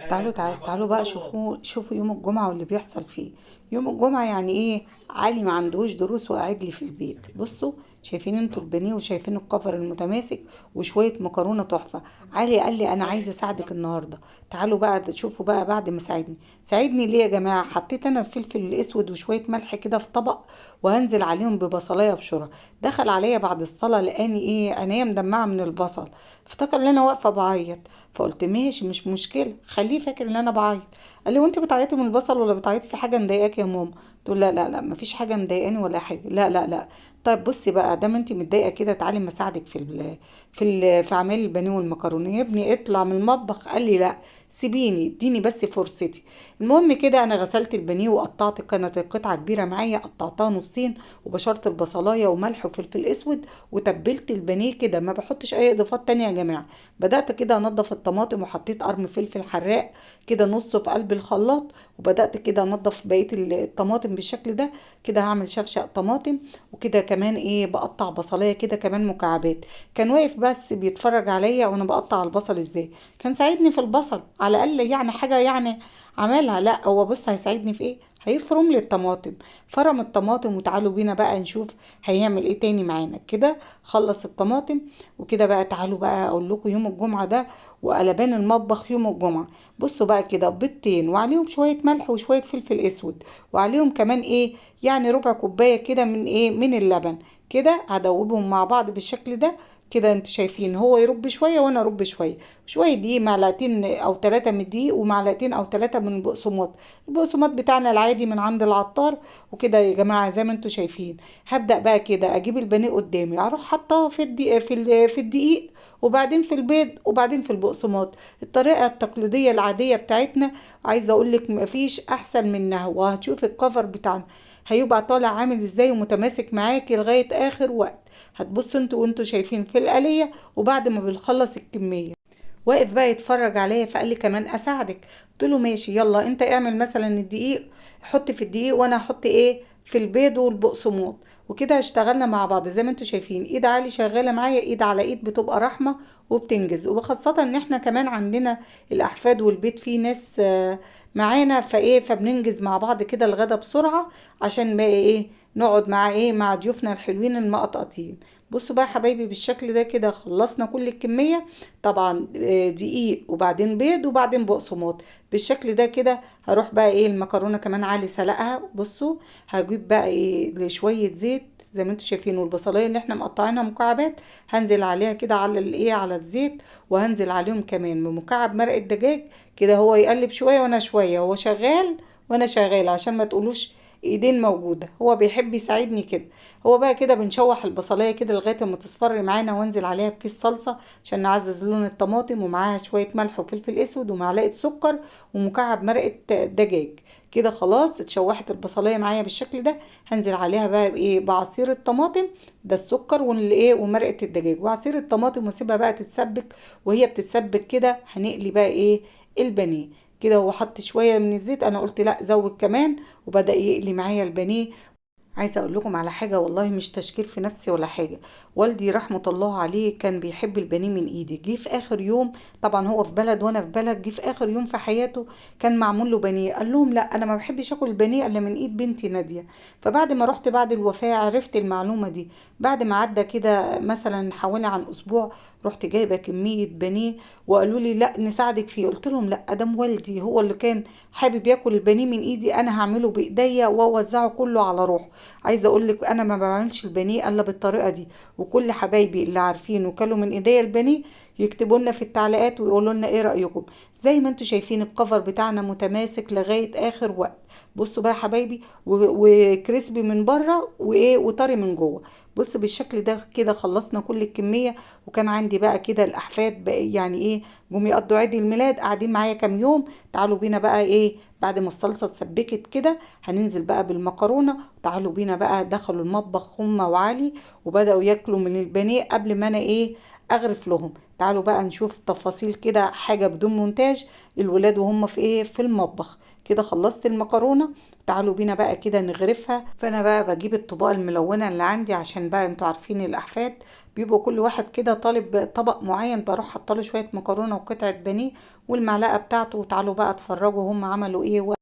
تعالوا تعالوا تعالوا بقى، شوفوا يوم الجمعة واللي بيحصل فيه. يوم الجمعة يعني ايه؟ علي ما عندهوش دروس وقاعد لي في البيت. بصوا شايفين انتوا البانيه وشايفين الكفر المتماسك وشوية مكرونة تحفة. علي قال لي انا عايز اساعدك النهاردة. تعالوا بقى تشوفوا بقى بعد ما ساعدني. ساعدني ليه يا جماعة؟ حطيت انا الفلفل الاسود وشوية ملح كده في طبق وهنزل عليهم ببصلاية بشرة. دخل عليا بعد الصلاة لقاني ايه؟ عينيا مدمعة من البصل، افتكر ان انا واقفة بعيط. فقلت ماشي مش مشكلة، خليه فاكر ان انا بعيط. قال لي وانت بتعيطي من البصل ولا بتعيطي في حاجة مضايقاك يا ماما؟ قلت له لا لا لا مفيش حاجة مضايقاني ولا حاجة، لا لا لا. طيب بصي بقى، دام انت متضايقة كده تعالي ما اساعدك في اعمال البانيه والمكرونه. يا ابني اطلع من المطبخ. قال لي لا سيبيني، اديني بس فرصتي. المهم كده انا غسلت البانيه وقطعت، كانت القطعة كبيرة معايا قطعتها نصين، وبشرت البصلايه وملح وفلفل اسود وتبلت البانيه كده، ما بحطش اي اضافات تانية يا جماعة. بدات كده انضف الطماطم وحطيت قرن فلفل حراق كده نصه في قلب الخلاط، وبدات كده انضف بقية الطماطم بالشكل ده كده. هعمل شفشق طماطم، وكده كمان ايه بقطع بصلايه كده كمان مكعبات. كان واقف بس بيتفرج عليا وانا بقطع البصل ازاي، كان ساعدني في البصل على الاقل، يعني حاجة يعني عملها. لا هو بص هيساعدني في ايه؟ هيفرم لي الطماطم. فرم الطماطم، وتعالوا بينا بقى نشوف هيعمل ايه تاني معانا. كده خلص الطماطم وكده بقى. تعالوا بقى اقول لكم يوم الجمعة ده وقلبان المطبخ يوم الجمعة. بصوا بقى كده، بيضتين وعليهم شوية ملح وشوية فلفل اسود، وعليهم كمان ايه يعني ربع كوباية كده من ايه من اللبن. كده هدوبهم مع بعض بالشكل ده كده، انتوا شايفين هو يرب شوية وانا ارب شوية. شوية دقيق، معلقتين او 3 من الدقيق ومعلقتين او 3 من البقسماط، البقسماط بتاعنا العادي من عند العطار. وكده يا جماعة زي ما انتوا شايفين. هبدا بقى كده اجيب البانيه قدامي، اروح حاطاه في الدقيق، في الدقيق، وبعدين في البيض، وبعدين في البقسماط. الطريقة التقليدية العادية بتاعتنا، عايزه اقول لك مفيش احسن منها. وهتشوفي الكفر بتاعنا هيبقى طالع عامل ازاي ومتماسك معاكي لغاية اخر وقت. هتبصوا انتوا وانتوا شايفين في القليه. وبعد ما بنخلص الكمية واقف بقى يتفرج عليا، فقال لي كمان اساعدك. قلت له ماشي يلا انت اعمل مثلا الدقيق، حط في الدقيق وانا احط ايه في البيض والبقسماط. وكده اشتغلنا مع بعض زي ما انتوا شايفين، ايد علي شغالة معايا، ايد على ايد، بتبقى رحمه وبتنجز. وخاصة ان احنا كمان عندنا الاحفاد والبيت فيه ناس معانا، فايه فبننجز مع بعض كده الغدا بسرعة، عشان بقى ايه نقعد مع ايه مع ضيوفنا الحلوين المقطقطين. بصوا بقى يا حبايبي بالشكل ده كده خلصنا كل الكمية، طبعا دقيق وبعدين بيض وبعدين بقسماط بالشكل ده كده. هروح بقى ايه المكرونه كمان علي سلقها. بصوا هجيب بقى ايه شوية زيت زي ما انتوا شايفين، والبصلايه اللي احنا مقطعينها مكعبات هنزل عليها كده على الايه على الزيت، وهنزل عليهم كمان بمكعب مرقه دجاج كده. هو يقلب شوية وانا شوية، هو شغال وانا شغالة عشان ما تقولوش ايدين موجودة، هو بيحب يساعدني كده. هو بقى كده بنشوح البصلايه كده لغاية ما تصفر معانا، وانزل عليها بكيس صلصه عشان نعزز لون الطماطم، ومعاها شوية ملح وفلفل اسود ومعلقة سكر ومكعب مرقه دجاج كده. خلاص اتشوحت البصلايه معايا بالشكل ده، هنزل عليها بقى بايه بعصير الطماطم ده، السكر والايه ومرقه الدجاج وعصير الطماطم، واسيبها بقى تتسبك. وهي بتتسبك كده هنقلي بقى ايه البانيه كده. هو حط شوية من الزيت، انا قلت لا زود كمان، وبدا يقلي معايا البانيه. عايزه اقول لكم على حاجة، والله مش تشكيل في نفسي ولا حاجة، والدي رحمه الله عليه كان بيحب البانيه من ايدي. جه في اخر يوم، طبعا هو في بلد وانا في بلد، جه في اخر يوم في حياته كان معمول له بانيه، قال لهم لا انا ما بحبش اكل البانيه الا من ايد بنتي ناديه. فبعد ما رحت بعد الوفاة عرفت المعلومة دي. بعد ما عدى كده مثلا حوالي عن اسبوع، رحت جايبه كمية بانيه وقالوا لي لا نساعدك فيه، قلت لهم لا ادم والدي هو اللي كان حابب ياكل البانيه من ايدي، انا هعمله بايديا واوزعه كله على روحه. عايزه اقول لك انا ما بعملش البانيه الا بالطريقة دي، وكل حبايبي اللي عارفين وكلوا من ايديا البانيه يكتبوا لنا في التعليقات ويقولوا لنا ايه رايكم. زي ما انتم شايفين الكفر بتاعنا متماسك لغاية اخر وقت. بصوا بقى يا حبايبي، وكريسبي من بره وايه وطري من جوه. بصوا بالشكل ده كده خلصنا كل الكمية. وكان عندي بقى كده الاحفاد بقى يعني ايه جم يقضوا عيد الميلاد قاعدين معايا كام يوم. تعالوا بينا بقى ايه بعد ما الصلصه اتسبكت كده هننزل بقى بالمكرونه. تعالوا بينا بقى، دخلوا المطبخ هما وعلي وبداوا ياكلوا من البانيه قبل ما انا ايه اغرف لهم. تعالوا بقى نشوف تفاصيل كده، حاجة بدون مونتاج، الولاد وهم في ايه، في المطبخ كده. خلصت المكرونة، تعالوا بينا بقى كده نغرفها. فانا بقى بجيب الطباق الملونة اللي عندي، عشان بقى انتوا عارفين الاحفاد بيبقوا كل واحد كده طالب طبق معين، بروح حاطه شوية مكرونة وقطعة بانيه والمعلقة بتاعته. وتعالوا بقى اتفرجوا هم عملوا ايه